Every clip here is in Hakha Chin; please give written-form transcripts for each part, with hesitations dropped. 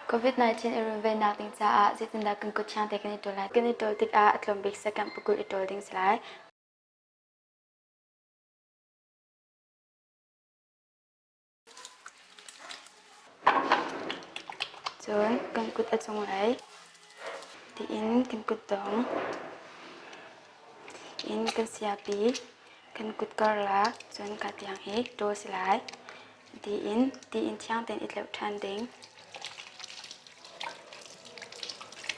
COVID-19 i runvennak ding caah zeitindah kan kut thiang te kan i ṭawl lai? Kan i ṭawl tikah a tlawm bik second pakul i ṭawl ding si lai. Cun kan kut a cunglei tiin kan kutdong in kan siapi kan kut karlak cun ka tiang hi ṭawl si lai. Tiin tiin thiang tein i tleuh ṭhan ding.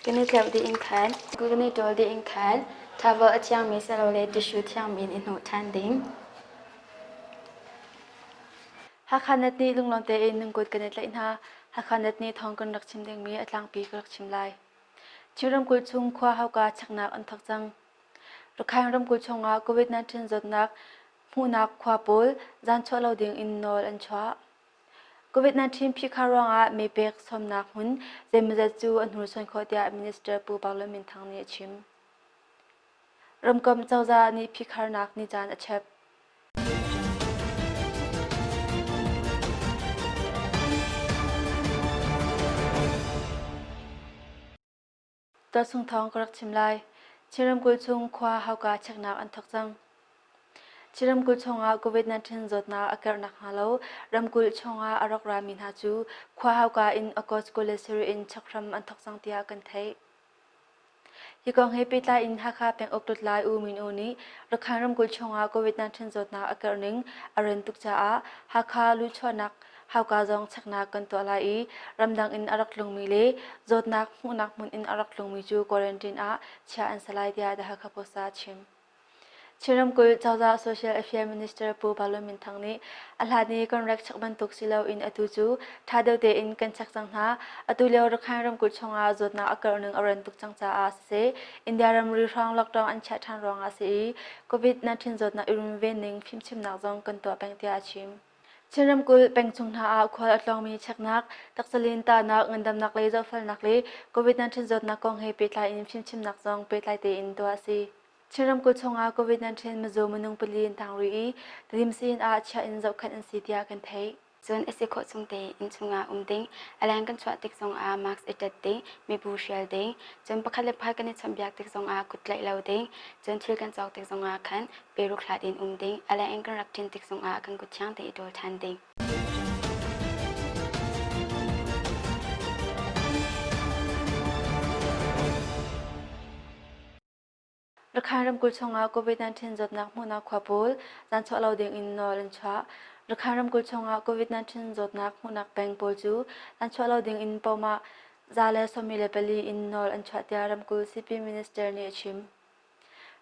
Kan i tleuh dih in khan kan i ṭawl dih in khan towel a thiangmi silole tissue thiangmi in i hnawh ṭhan ding. Hakha Net nih lunglawm tein nan kut kan i tlaih hna. Hakha Net nih thawng kan rak chim dingmi a tlangpi ka rak chim lai. Chin ramkulh chung khua hauka cheknak an thawk cang. Rakhine ramkulh chungah COVID-19 zawtnak hmuhnak khua pawl zan chuah lo ding in nawl an chuah. COVID-19 phihkhar ruangah meepek sawmnak hmun zeimawzat cu a hnursuan khawh tiah Minister Pu Pau Lun Min Thang nih a chim. Ramkomh cozah nih phihkharnak ni caan a chep. Tuahsung thawng ka rak chim lai. Chin ramkulh chung khua hauka cheknak an thawk cang. Chin ramkulh chungah COVID-19 zawtnak a karh nakhnga lo ramkulh chungah a rak rami hna cu khua hauka in August 27 in chek hram an thawk cang tiah kan theih. Hi kong he pehtlai in Hakha penguk lutlai U Min Oo nih Rakhine ramkulh chungah COVID-19 zawtnak a karh ning a ran tuk caah Hakha luhchuahnak hauka zong cheknak kan tuah lai i ramdang in a rak tlungmi le zawtnak hmuhnak hmun in a rak tlungmi cu quarantine ah chiah an si lai tiah The Hakha Post ah a chim. Chin ramkulh cozah Social Affairs Minister Pu Balun Min Thang nih a hlan i kan rek chek bantuk si loin atu cu ṭha deuh tein kan chek cang hna. Atu lio Rakhine ramkulh chungah zawtnak a karh ning a ran tuk cang caah siseh, India ramri hrawng lockdown an chiah ṭhan ruangah a si i COVID-19 zawtnak i runven ning fimchimnak zong kan tuah peng tiah a chim. Chin ramkulh pengchung hna ah khual a tlawngmi cheknak, taksalin tahnak, ngandamnak lei zohfelnak le COVID-19 zawtnak kong he pehtlai in fimchimnak zong pehtlai tein tuah a si. Chin ramkulh chungah COVID-19 mizaw minung pali an tang rih i Tedim sii-inn ah chiah in zohkhenh an si tiah kan theih. Cun a si khawh chung tein inn chungah um ding, a leng kan chuah tik zongah mask i ṭet ding, mibu hrial ding, cun pakhat le pakhat kan i chawnhbiak tik zongah kut tlaih lo ding, cun thil kan cawk tik zongah khan peruk hlat in um ding, a leng in kan rak ṭin tik zongah kan kut thiang tein i ṭawl ṭhan ding. Rakhine ramkulh chungah COVID-19 zawtnak hmuhnak khua pawl zan chuah lo ding in nawl an chuah. Rakhine ramkulh chungah COVID-19 zawtnak hmuhnak peng pawl cu zan chuah lo ding in pomah 124 in nawl an chuah tiah ramkulh Sipin Minister nih a chim.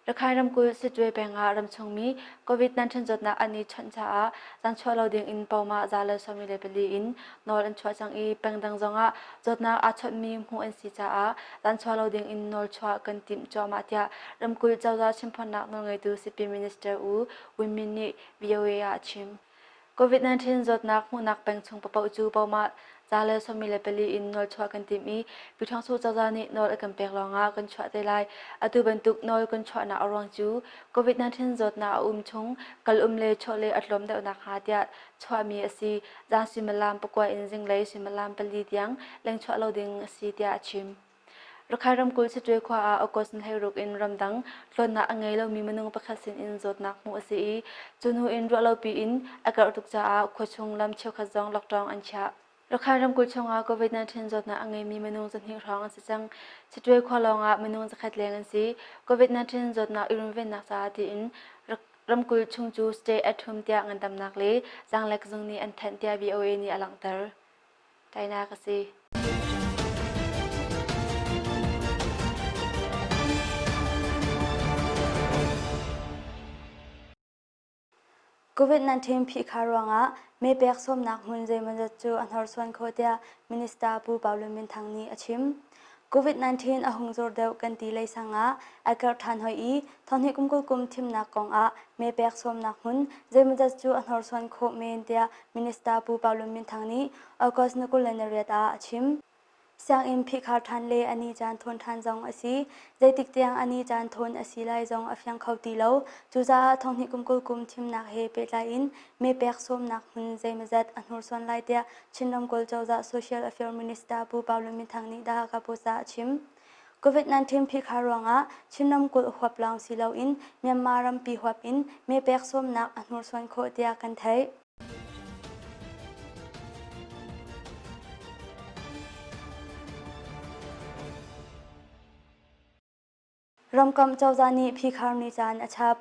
Rakhine ramkulh Sittwe peng ah ramchungmi COVID-19 zawtnak an i chawnh caah zan chuah lo ding in pomah 124 in nawl an chuah cang i pengdang zongah zawtnak aa chawnhmi hmuh an si caah zan chuah lo ding in nawl chuah kan timh cuahmah tiah ramkulh cozah chimphawnnak nawlngeitu Sipin Minister U Win Myint nih VOA ah a chim. COVID-19 zawtnak hmuhnak peng chung paoh cu pomah 124 in nawl chuah kan timh i Pyithawngsuh cozah nih nawl a kan pek lawngah kan chuah te lai. Atu bantuk nawl kan chuahnak a ruang cu COVID-19 zawtnak a um chung kal um le chawleh a tlawm deuh nakhnga tiah chuahmi a si. Zan suimilam pakua in zinglei suimilam pali tiang lengchuah lo ding a si tiah a chim. Rakhine ramkulh Sittwe khua ah August ni 16 in ramdang tlawnnak a ngei lomi minung pakhat sin in zawtnak hmuh a si i cu hnu in ruahlopi in a karh tuk caah khuachung lam cheukhat zong lockdown an chiah. Rakhine ramkulh chungah COVID-19 zawtnak a ngeimi minung 200 hrawng an si cang. Sittwe khua lawngah minung zakhat leng an si. COVID-19 zawtnak i runvennak caah tiin ramkulh chung cu stay at home tiah ngandamnak le zaanglek zung nih an thanh tiah VOA nih a langhter. Tainak a si. COVID-19 phihkhar ruangah meepek sawmnak hmun zeimawzat cu a hnorsuan khawh tiah Minister Pu Pau Lun Min Thang nih a chim. COVID-19 a hung zor deuh kan ti lei sang ah a karh ṭhan hoi i thonghnih kum 20 kum thimnak kong ah meepek sawmnak hmun zeimawzat cu a hnorsuan khawh men tiah Minister Pu Pau Lun Min Thang nih August ni 28 ah a chim. Sianginn phihkhar ṭhan le a ni caan thawn ṭhan zong a si. Zeitik tiang a ni caan thawn a si lai zong a fiang kho ti lo. Cucaah thonghnih kum 20 kum thimnak he pehtlai in mee pek sawmnak hmun zeimawzat a hnursuan lai tiah Chin ramkulh cozah Social Affairs Minister Pu Pau Lun Min Thang nih The Hakha Post ah a chim. COVID-19 phihkhar ruangah Chin ramkulh huap lawng si loin Myanmar rampi huap in mee pek sawmnak a hnursuan khawh tiah kan theih. Ramkomh cozah nih phihkhar ni caan a chap.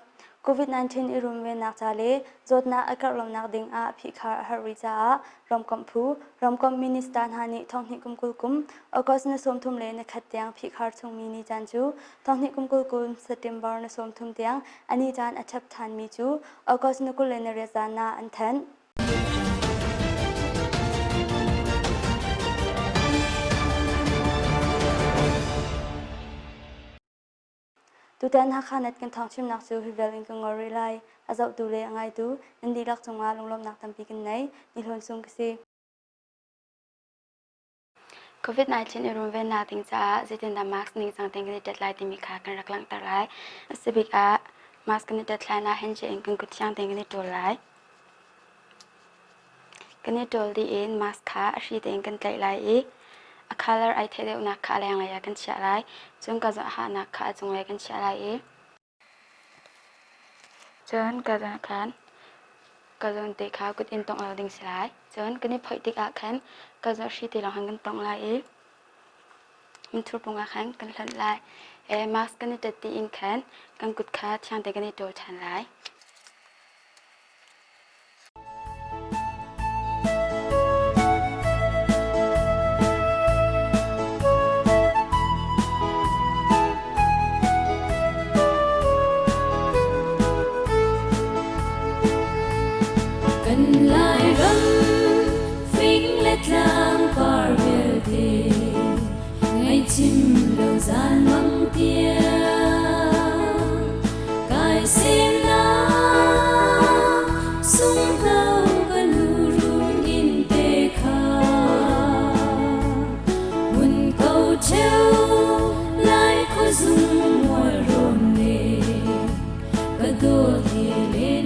COVID-19 i runvennak ca le zawtnak a karh lonak ding ah phihkhar a har rih caah ramkomh phu, ramkomh minister hna nih thonghnih kum 20 kum August ni 31 tiang phihkhar chungmi ni caan cu thonghnih kum 20 kum September ni 30 tiang a ni caan a chap ṭhanmi cu August ni 28 zan ah an thanh. Tutan Hakha Net kan thawngchimnak cu hi vial in ka ngol rih lai. A zohtu le a ngaitu nan dihlak cungah lunglawmhnak tampi kan nei. Ni Hlawn Sung ka si. COVID-19 i runvennak ding caah zeitindah mask ningcang tein kan i ṭet lai timi kha kan rak langhter lai. A si bik ah mask kan i ṭet hlan ah handshake in kan kut thiang tein kan i ṭawl lai. Kan i ṭawl dih in mask kha a hri tein kan tlaih lai i a colour ai theih deuhnak kha a lenglei ah kan chiah lai. Cun ka hahnak kha a cunglei kan chiah lai i cun ka khan ka zawn te kha kut in tongh lo ding si lai. Cun kan i phoih tikah khan ka zawn hri te lawng khan kan tongh lai i minthur pung ah khan kan hlonh lai. Mask kan i ṭet dih in khan kan kut kha thiang tein kan i ṭawl ṭhan lai. Kan Lairam fing le tlang par vialte ngaihchim lo zan mang tiang kai semnak sunghno ka nu run in te kha mun ko cheu lai khuazung mual rawn le ka dawt he le.